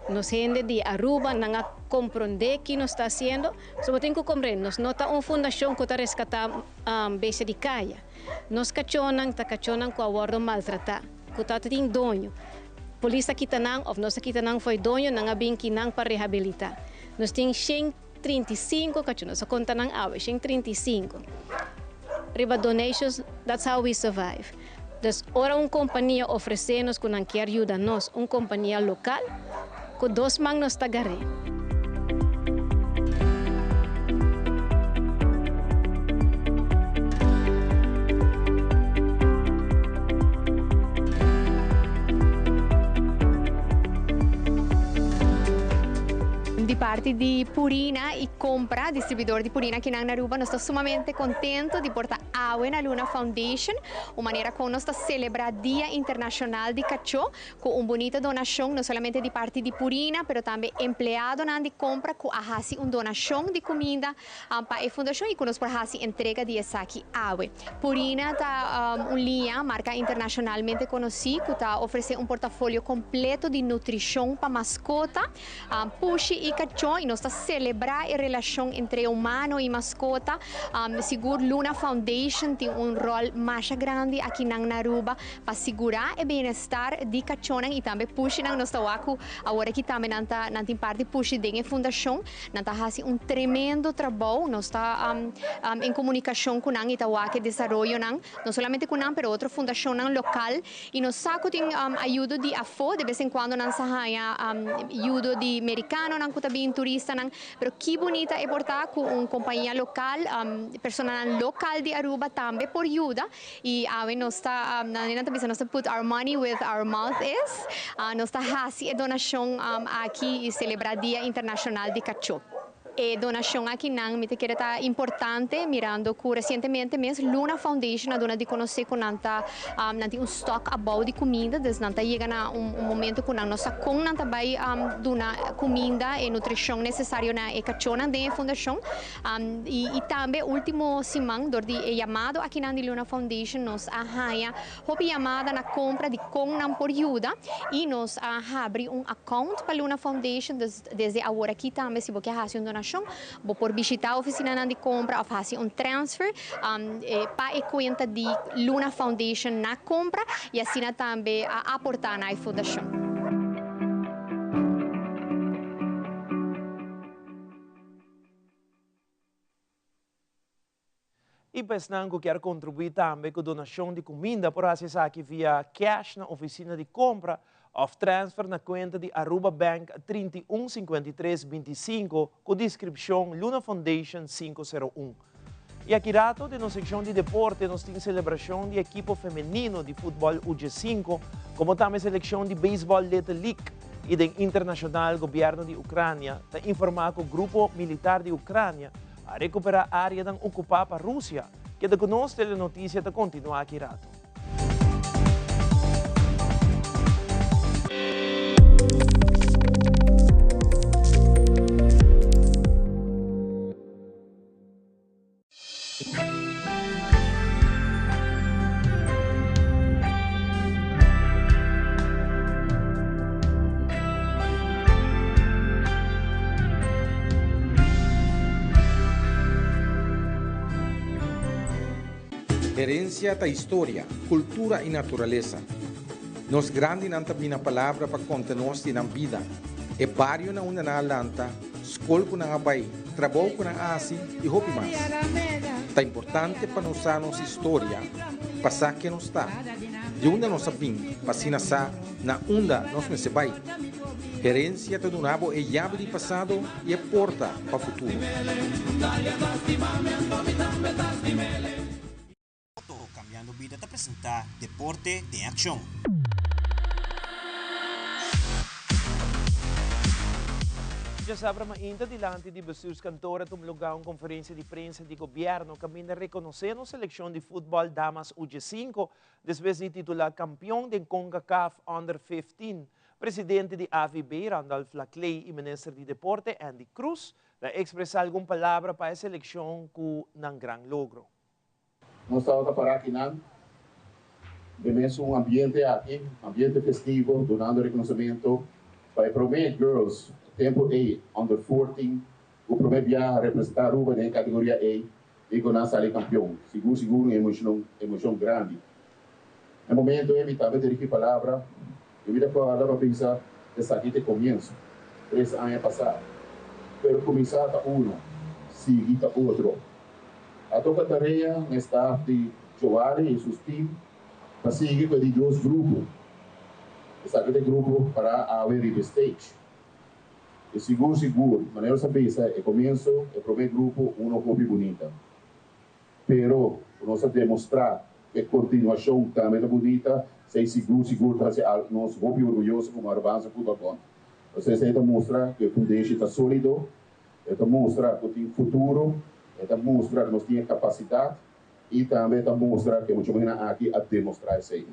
nos hende di Aruba nan a komprondé ki nos ta hasiendo. So bo tin ku komprendé, nos no ta un fundashon ku ta reskatá bestia di kaya. Nos kachónan ta kachónan ku a wòrdu maltratá, ku ta tin doño. Polis a kita nan òf nos a kita nan for e doño, nan a bin ki nan pa rehabilitá. Nos tin 135 kachó, nos a konta nan awe, 135. Riba donations, that's how we survive. Dus ora un kompania ofresé nos ku nan kier yuda nos, un kompania lokal, ku dos man nos ta gar'é. Di parti di Purina y Compra, distribuidor di Purina akinan na Aruba, nos ta sumamente contento di por ta awe na Luna Foundation. Un manera kon nos ta selebrá Dia Internashonal di Kachó ku un bunita donashon no solamente di parti di Purina pero tambe empleadonan di kompra ku a hasi un donashon di kuminda pa e fundashon i ku nos por hasi entrega di esaki awe. Purina ta un liña, marka internashonalmente konosí ku ta ofresé un portafolio kompleto di nutrishon pa maskota, Pushi i kachó i nos ta selebrá e relashon entre humano i maskota. Sigur Luna Foundation tin un ròl masha grandi akinan na Aruba pa sigurá e bienestar di kachónan i tambe pushinan. Nos ta wak ku awor aki tambe nan ta nan tin parti pushi den e fundashon. Nan ta hasi un tremendo trabou. Nos ta en komunikashon ku nan i ta wak e desaroyonan, no solamente ku nan pero otro fundashonnan lokal. I nos sa ku tin ayudo di afó, de bes en kuando nan sa haña yudo di merikanonan ku ta bin, turistanan, pero ki bunita e por ta ku un kompania lokal, personanan lokal di Aruba tambe por yuda. I awe nos ta, nan ta bisa nos ta put our money with our mouth is, nos ta hasi e donashon aki i selebrá Dia Internashonal di Kachó. E donashon akinan mi ta kere ta importante mirando ku resientemente mes Luna Foundation a duna di konosé ku nan ta nan tin un stock abou di kuminda, dus nan ta yega na un momento ku nan no sa kon nan ta bai duna kuminda e nutrishon nesesario na e kachónan den e fundashon. I tambe último siman dor di e yamado akinan di Luna Foundation nos a haña Hopi yamada na compra di con nan por yuda y nos a habri un account pa Luna Foundation, dus desde awor aki tambe si bo ke haci un donacion bo por bishita oficinanan di compra of haci un transfer pa e cuenta di Luna Foundation na compra y asina tambe aporta na e fundacion. I pa esnan ku kier kontribuí tambe ku donashon di kuminda por hasi esaki via cash na ofisina di kompra òf transfer na kuenta di Aruba Bank 31 53 25 ku deskripshon Luna Foundation 501. I aki rato den nos sekshon di deporte nos tin selebrashon di ekipo femenino di futbòl UG5 komo tambe selekshon di beisbòl Little League. I den internashonal gobièrnu di Ukrania ta informá ku grupo militar di Ukrania A recuperá áreanan ocupá pa Rusia. Keda cu nos, Telenoticia ta continuá aki rato. Herencia ta historia, cultura y naturalesa. Nos grandinan ta bini na palabra pa conta nos di nan bida. E bario na unda nan a lanta, scol cu nan a bay, trabou cu nan a haci y hopi mas. Ta importante pa nos sa nos historia, pa sa ken nos ta, di unda nos a bin, pa asina sa na unda nos mester bay. Herencia ta duna bo e yabi di pasado y e porta pa futuro. Cambiando Bida ta presenta Deporte den Accion. Djasabra mainta dilanti di Bestuurskantoor a tuma luga un conferencia di prensa di Gobierno caminda reconoce nos seleccion di futbol Damas UG 5 despues di titula campeon den Concacaf Under 15. Presidente di AVB, Randolph Laclay y Minister di Deporte, Andy Croes, ta expresa algun palabra pa e seleccion cu nan gran logro. Nos tabata para akinan den mesun ambiente aki, ambiente festivo, dunando reconocimento pa e prome girls tempo ei under 14 cu prome biaha representa Aruba den e categoria ei y cu nan sali campeon. Sigur sigur un emocion, emocion grandi. Na momento ei mi tambe dirigi palabra y mi ta corda pa bisa esaki ta e comienzo, tres aña pasa. Pero cuminsa ta uno, sigui ta otro. A toca tarea na e staf di Joali y sus team pa sigui cu e di dos grupo. Esaki ta e grupo para awe riba e stage. Y sigur sigur, manera nos a bisa e comienzo, e prome grupo uno hopi bunita. Pero cu nos a demostra cu e continuacion tambe ta bunita, esey sigur sigur ta haci nos hopi orguyoso como Arubaanse Voetbal Bond. Pasobra esey ta mustra cu e fundeshi ta solido. E ta mustra ku tin futuro, e ta mustra ku nos tin e kapasidat i tambe e ta mustra ku e mucha muhénan aki a demostrá esei.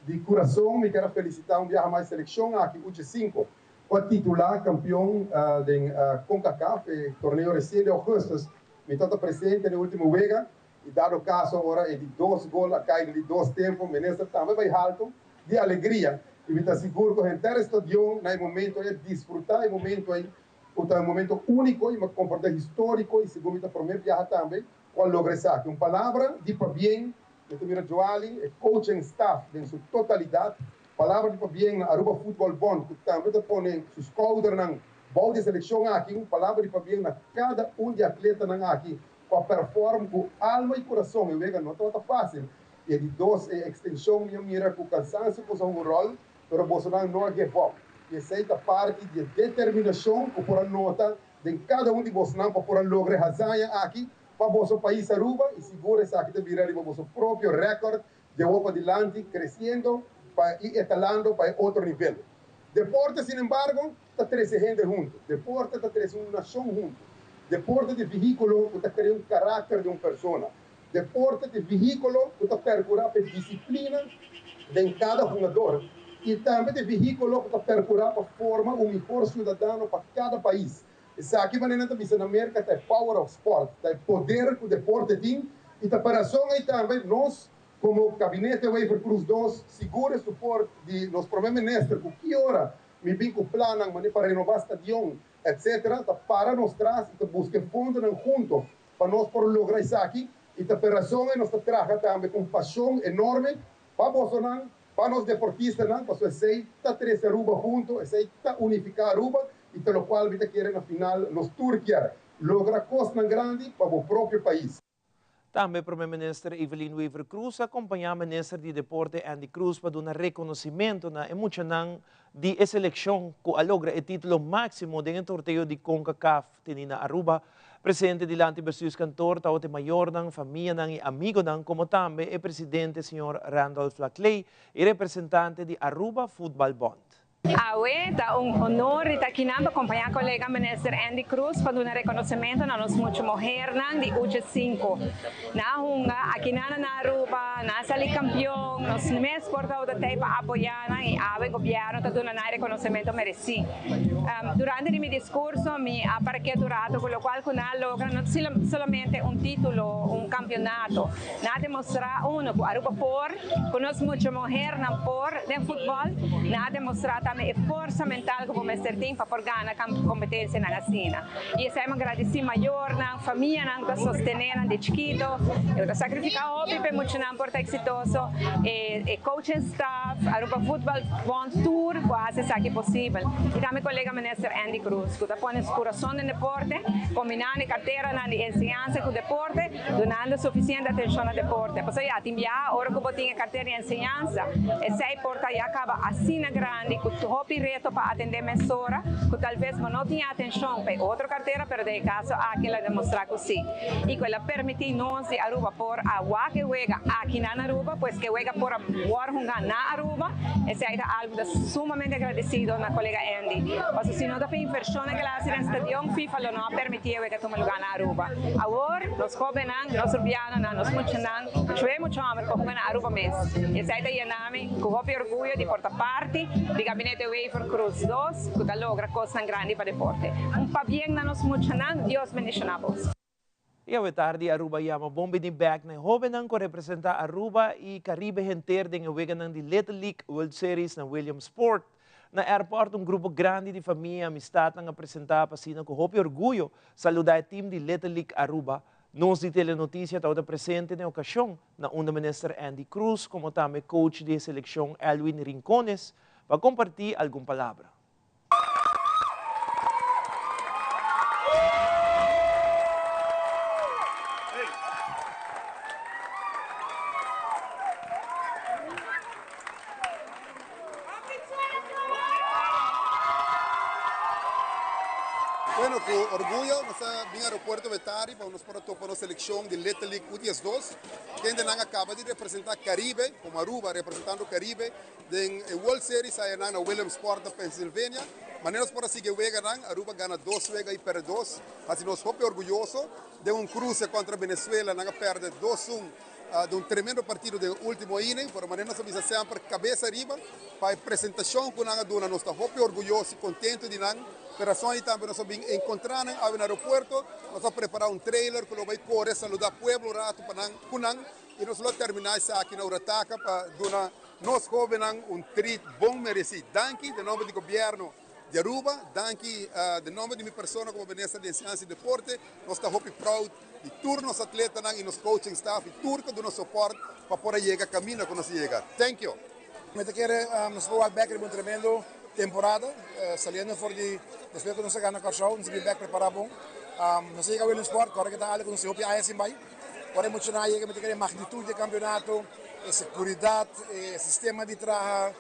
Di kurason mi ker a felisitá un biaha mas selekshon aki Uche Cinco ku a titulá kampion den Concacaf e torneo resien di augustus. Mi tabata presente na e ultimo wega i dado kaso ora e di dos gol a kai den di dos tempo minister tambe bai halto di alegria i mi ta sigur ku henter e stadion na e momento ei a disfrutá e momento ei ku ta un momento úniko i mi a komportá históriko i segun mi ta promé biaha tambe ku a logra esaki. Un palabra di pabien, mi ta mira Joali, e coaching staff den su totalidat, palabra di pabien na Aruba Football Bond ku tambe ta pone su skoudernan bou di e selekshon aki, un palabra di pabien na kada un di e atletanan aki ku a perform ku alma i kurason. E wega no tabata fásil i e di dos e ekstenshon mi a mira ku kansansio puso un ròl. Pero bosonan no a give up, i esei ta parti di e determinashon ku por a nota den kada un di bosnan pa por a logra e hazaña aki pa boso pais Aruba, i sigur esaki ta bira riba boso propio rèkòrt di awor padilanti, kresiendo pa i etalando pa e otro nivel. Deporte, sinembargo, ta trese hende huntu. Deporte ta trese un nashon huntu. Deporte ta e vehíkulo ku ta krea un karakter di un persona. Deporte ta e vehíkulo ku ta perkurá pa e disiplina den kada hungador i tambe ta e vehíkulo ku ta perkurá pa forma un mihor siudadano pa kada pais. Esaki manera nan ta bisa na Merka ta e power of sport, ta e poder ku deporte tin i ta pa rason ei tambe nos komo Gabinete Wever-Croes dos sigur e suport di nos Prome Minister ku ki ora mi bin ku plannan manera pa renobá stadion etc. Ta para nos tras i ta buska e fondonan hunto Pa nos por logra esaki y ta p'e razon ey nos ta traha tambe cu un pasion enorme pa bosonan, pa nos deportistanan, pasobra esey ta trece Aruba hunto, esey ta unifica Aruba y ta locual mi ta kere na final nos tur kier logra cosnan grandi pa bo propio pais. Tambe Prome Minister Evelyn Wever-Croes a acompaña Minister di Deporte Andy Croes pa duna reconocimento na e muchanan di e seleccion cu a logra e titulo maximo den e torteo di Concacaf teni na Aruba. Presente dilanti bestuurskantoor tabata e mayornan, famianan y amigonan como tambe e presidente señor Randolph Laclay y representante di Aruba Voetbal Bond. Awe ta un honor di ta akinan pa compaña colega Minister Andy Croes pa duna reconocimento na nos mucha muhernan di Uche Cinco. Nan a hunga akinan na Aruba, nan a sali campeon, nos mes por tabata tey pa apoya nan y awe gobierno ta duna nan e reconocimento mereci. Durante di mi discurso mi a parke tur rato cu locual cu nan a logra no solamente un titulo, un campeonato. Nan a demostra uno cu Aruba por, cu nos mucha muhernan por den futbol. Nan a demostra tambe. tambe e forsa mental ku bo mester tin pa por gana kompetensianan asina. I esei mi a gradisí mayornan, famianan ku ta sostené nan di chikito, i ku ta sakrifiká hopi pa e muchanan por ta eksitoso, e coaching staff, Aruba Voetbal Bond tur ku a hasi esaki posibel. I tambe kolega Minister Endy Croes ku ta pone su kurason den deporte, kombinando e karteranan di enseñansa ku deporte, dunando sufisiente atenshon na deporte. Pasobra ya tin biaha ora ku bo tin e kartera di enseñansa, esei por ta ya kaba asina grandi ku hopi reto pa atendé mesora ku talves bo no tin e atenshon pa e otro kartera, pero den e kaso aki el a demostrá ku sí. I ku el a permití nos di Aruba por a wak e wega aki nan Aruba, pues ku e wega por a wòrdu hungá na Aruba, esei ta algu ta sumamente agradesido na kolega Endy. Pasobra si no ta pa e invershonnan ku el a hasi den stadion, FIFA lo no a permití e wega tuma lugá na Aruba. Awor, nos hóbennan, nos rubianonan, nos muchanan, mucho mucho hòmber por hunga na Aruba mes. I esei ta yena mi ku hopi orguyo di por ta parti di Gabinete Wever Croes dos ku ta logra kosnan grandi pa deporte. Un pabien na nos muchanan, Dios bendishoná bos. I awe tardi Aruba yama bon bini bek na e hobennan ku a representá Aruba i Karibe henter den e weganan di Little League World Series na Williamsport. Na airport un grupo grandi di famia i amistatnan a presentá pa asina ku hopi orguyo saludá e team di Little League Aruba. Nos di Telenoticia tabata presente na e okashon na unda Minister Endy Croes komo tambe coach di e selekshon Elwin Rincones pa kompartí algun palabra. Bueno, ku orguyo nos a bin aeropuerto Betari pa nos por a topa nos selekshon di Little League U12, kendenan a kaba di representá Karibe, komo Aruba representando Karibe den e World Series ayanan na Williamsport na Pennsylvania. Manera nos por a sigui e weganan, Aruba gana dos wega i perde dos, hasi nos hopi orguyoso. Den un kruse kontra Venezuela nan a perde dos un den un tremendo partido den e ultimo inning, pero manera nos a bisa semper kabes ariba pa e presentashon ku nan a duna. Nos ta hopi orguyoso i kontento di nan. P'e rason ei tambe nos a bin enkontrá nan awe na aeropuerto. Nos a prepará un trailer ku lo bai kore saludá pueblo un ratu pa nan ku nan i nos lo terminá esaki na Urataka pa duna nos hóbennan un treat bon meresí. Danki den nomber di gobièrnu di Aruba, danki den nomber di mi persona komo Minister di Enseñansa i Deporte. Nos ta hopi proud di tur nos atletanan i nos coaching staff i tur ku duna soport pa por a yega kaminda ku nos a yega. Thank you. Mi ta kere nos por wak bek riba un tremendo temporada, saliendo for di despues ku nos a gana Kòrsou, nos a bin bek prepará bon. Nos a yega Williamsport, kòrda ke ta algu ku nos tin hopi aña sin bai. Ora e muchanan a yega mi ta kere e magnitud di e kampionato, e seguridat, e sistema di traha,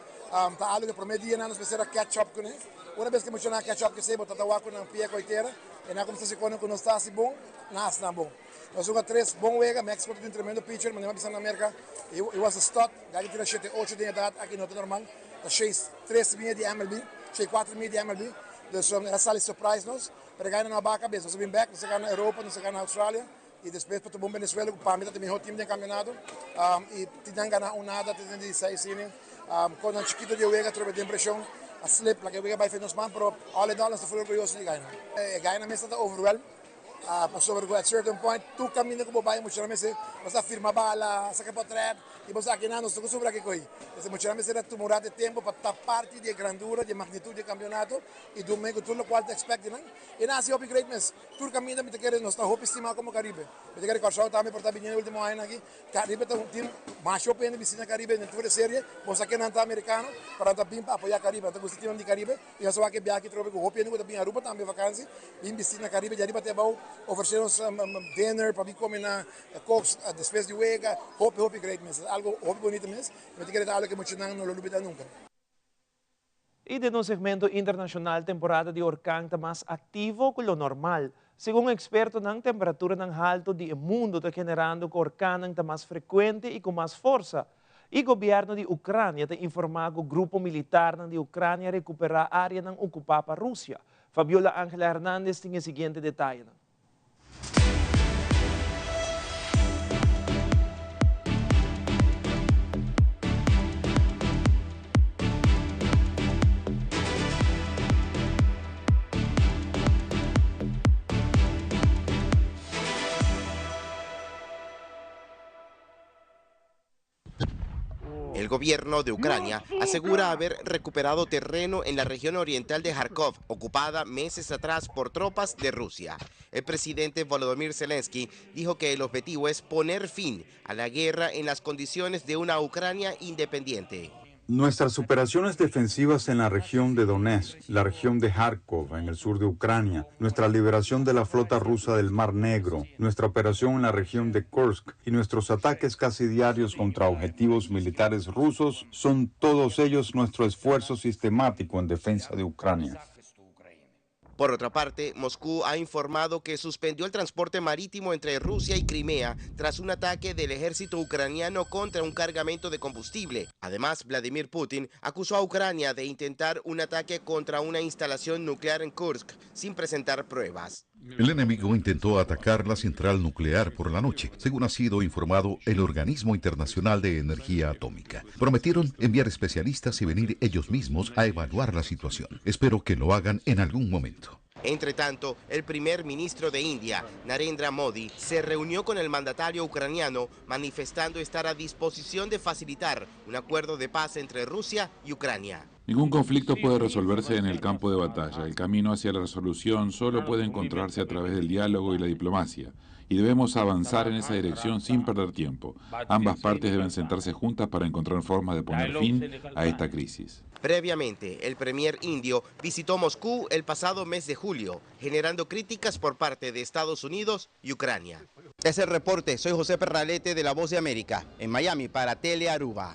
ta algu ku e promé dianan nos mester a catch up kuné. Una bes ku e muchanan a catch up ku esei bo ta ta wak ku nan pia koitera e nan a kuminsá si kono ku nos ta hasi bon, nan hasi nan bon. Nos hunga tres bon wega, Mexico ta tin un tremendo pitcher, manera mi a bisa na Merka, he was a stud. Gaki tira shete ocho den edat aki no ta normal. Ta sheis tres mia di MLB, shei kuater mia di MLB. Dus el a sali surprise nos. Pero e gana no a baha kabes. Nos a bin bek, nos a gana Europa, nos a gana Australia y despues pa ta bon Venezuela ku pa mi ta e miho team den kampionato. Y tin nan gana un nada te den di seis inning. Kon nan chikito di e wega trobe den preshon a slip laga e wega bai fen nos man pero all in all nos ta full orguyoso di e gana. E gana mes ta ta overwhelm. Pasobra ku at certain point tur kaminda ku bo bai muchanan mester bo sa firma bala, saka potret i bo sa aki nan nos ta kustumbrá kiko ei. Entonces muchanan mester a tuma un rat di tempu pa ta parti di e grandura, di e magnitud di e kampionato i duna men ku tur lokual ta expect di nan. I nan hasi hopi great mes. Tur kaminda mi ta kere nos ta hopi stimá komo Karibe. Mi ta kere Kòrsou tambe por ta biniendo e ultimo añanan aki. Caribe ta un team masha hopi hende bisi na Caribe den tur e serie. Bo sa ke nan ta americano, pero nan ta bin pa apoya Caribe. Nan ta gusta e teamnan di Caribe. I nos a wak e biaha aki trobe ku hopi hende ku ta bin Aruba tambe vakansi, bin bisti na Caribe di ariba te abou, ofresé nos dinner pa bin kome na Cox despues di wega. Hopi hopi great mes. Ta algo hopi bonito mes. Mi ta kere ta algo ku muchanan no lo lubida nunka. I den nos segmento internashonal temporada di orkan ta mas aktivo ku lo normal. Segun ekspertonan temperaturanan haltu di e mundu ta generando ku orkannan ta mas frekuente i ku mas forsa. I gobièrnu di Ucrania ta informá ku grupo militarnan di Ucrania rekuperá áreanan okupá pa Rusia. Fabiola Angela Hernandez tin e siguiente detayenan. El gobierno de Ucrania asegura haber recuperado terreno en la región oriental de Kharkov, ocupada meses atrás por tropas de Rusia. El presidente Volodymyr Zelensky dijo que el objetivo es poner fin a la guerra en las condiciones de una Ucrania independiente. Nuestras operaciones defensivas en la región de Donetsk, la región de Kharkov, en el sur de Ucrania, nuestra liberación de la flota rusa del Mar Negro, nuestra operación en la región de Kursk y nuestros ataques casi diarios contra objetivos militares rusos son todos ellos nuestro esfuerzo sistemático en defensa de Ucrania. Por otra parte, Moscú ha informado que suspendió el transporte marítimo entre Rusia y Crimea tras un ataque del ejército ucraniano contra un cargamento de combustible. Además, Vladimir Putin acusó a Ucrania de intentar un ataque contra una instalación nuclear en Kursk sin presentar pruebas. El enemigo intentó atacar la central nuclear por la noche, según ha sido informado el Organismo Internacional de Energía Atómica. Prometieron enviar especialistas y venir ellos mismos a evaluar la situación. Espero que lo hagan en algún momento. Entre tanto, el primer ministro de India, Narendra Modi, se reunió con el mandatario ucraniano, manifestando estar a disposición de facilitar un acuerdo de paz entre Rusia y Ucrania. Ningún conflicto puede resolverse en el campo de batalla. El camino hacia la resolución solo puede encontrarse a través del diálogo y la diplomacia. Y debemos avanzar en esa dirección sin perder tiempo. Ambas partes deben sentarse juntas para encontrar formas de poner fin a esta crisis. Previamente, el premier indio visitó Moscú el pasado mes de julio, generando críticas por parte de Estados Unidos y Ucrania. Es el reporte. Soy José Perralete de La Voz de América, en Miami para Telearuba.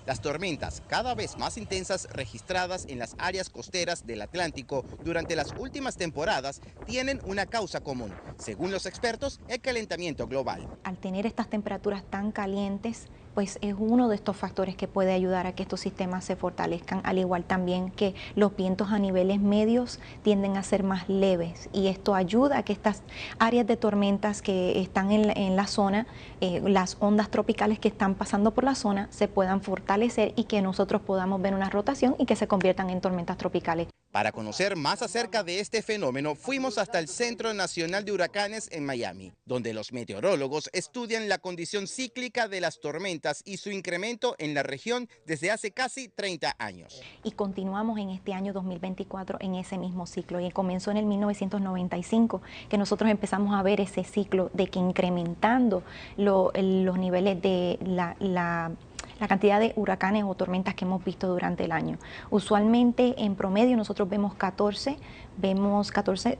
Las tormentas cada vez más intensas registradas en las áreas costeras del Atlántico durante las últimas temporadas tienen una causa común, según los expertos, el calentamiento global. Al tener estas temperaturas tan calientes, pues es uno de estos factores que puede ayudar a que estos sistemas se fortalezcan, al igual también que los vientos a niveles medios tienden a ser más leves y esto ayuda a que estas áreas de tormentas que están en la zona, las ondas tropicales que están pasando por la zona, se puedan fortalecer y que nosotros podamos ver una rotación y que se conviertan en tormentas tropicales. Para conocer más acerca de este fenómeno, fuimos hasta el Centro Nacional de Huracanes en Miami, donde los meteorólogos estudian la condición cíclica de las tormentas y su incremento en la región desde hace casi 30 años. Y continuamos en este año 2024 en ese mismo ciclo, y comenzó en el 1995, que nosotros empezamos a ver ese ciclo de que incrementando los niveles de la cantidad de huracanes o tormentas que hemos visto durante el año. Usualmente, en promedio, nosotros vemos 14, vemos 14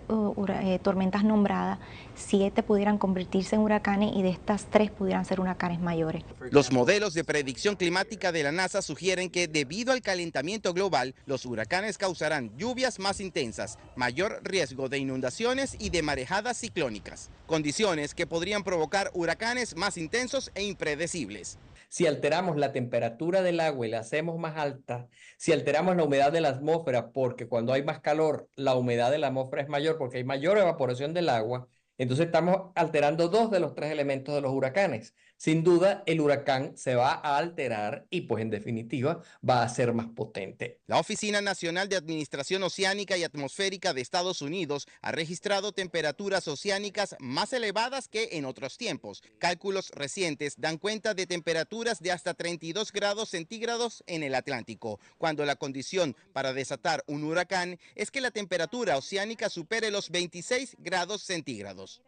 tormentas nombradas, 7 pudieran convertirse en huracanes y de estas 3 pudieran ser huracanes mayores. Los modelos de predicción climática de la NASA sugieren que debido al calentamiento global, los huracanes causarán lluvias más intensas, mayor riesgo de inundaciones y de marejadas ciclónicas, condiciones que podrían provocar huracanes más intensos e impredecibles. Si alteramos la temperatura del agua y la hacemos más alta, si alteramos la humedad de la atmósfera, porque cuando hay más calor, la humedad de la atmósfera es mayor porque hay mayor evaporación del agua, entonces estamos alterando 2 de los 3 elementos de los huracanes. Sin duda, el huracán se va a alterar y, en definitiva, va a ser más potente. La Oficina Nacional de Administración Oceánica y Atmosférica de Estados Unidos ha registrado temperaturas oceánicas más elevadas que en otros tiempos. Cálculos recientes dan cuenta de temperaturas de hasta 32 grados centígrados en el Atlántico, cuando la condición para desatar un huracán es que la temperatura oceánica supere los 26 grados centígrados.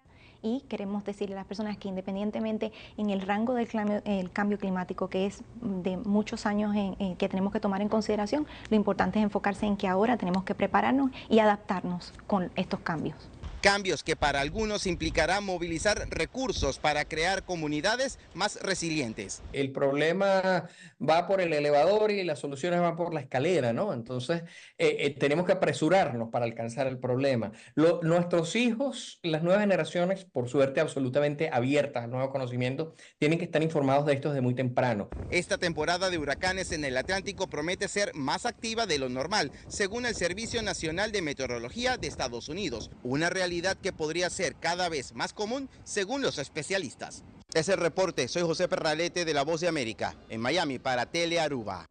Y queremos decirle a las personas que independientemente en el rango del el cambio climático, que es de muchos años que tenemos que tomar en consideración, lo importante es enfocarse en que ahora tenemos que prepararnos y adaptarnos con estos cambios. Cambios que para algunos implicará movilizar recursos para crear comunidades más resilientes. El problema va por el elevador y las soluciones van por la escalera, ¿no? Entonces, tenemos que apresurarnos para alcanzar el problema. Nuestros hijos, las nuevas generaciones, por suerte absolutamente abiertas al nuevo conocimiento, tienen que estar informados de esto desde muy temprano. Esta temporada de huracanes en el Atlántico promete ser más activa de lo normal, según el Servicio Nacional de Meteorología de Estados Unidos. Una realidad que podría ser cada vez más común, según los especialistas. Es el reporte. Soy José Perralete de La Voz de América, en Miami para Telearuba.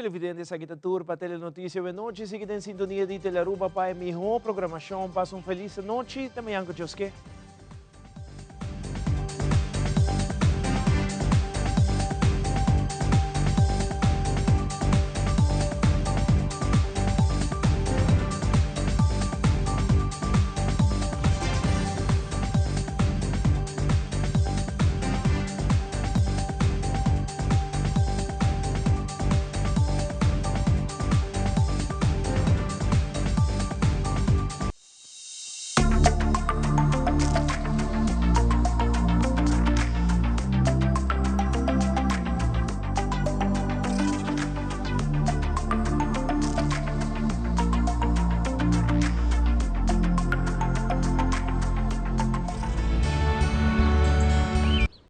Televidente, esaki ta tur pa Telenoticia Wenochi. Sigui den sintonia di Telearuba pa e miho programacion. Pasa un feliz anochi. Te mañan cu Dios ke.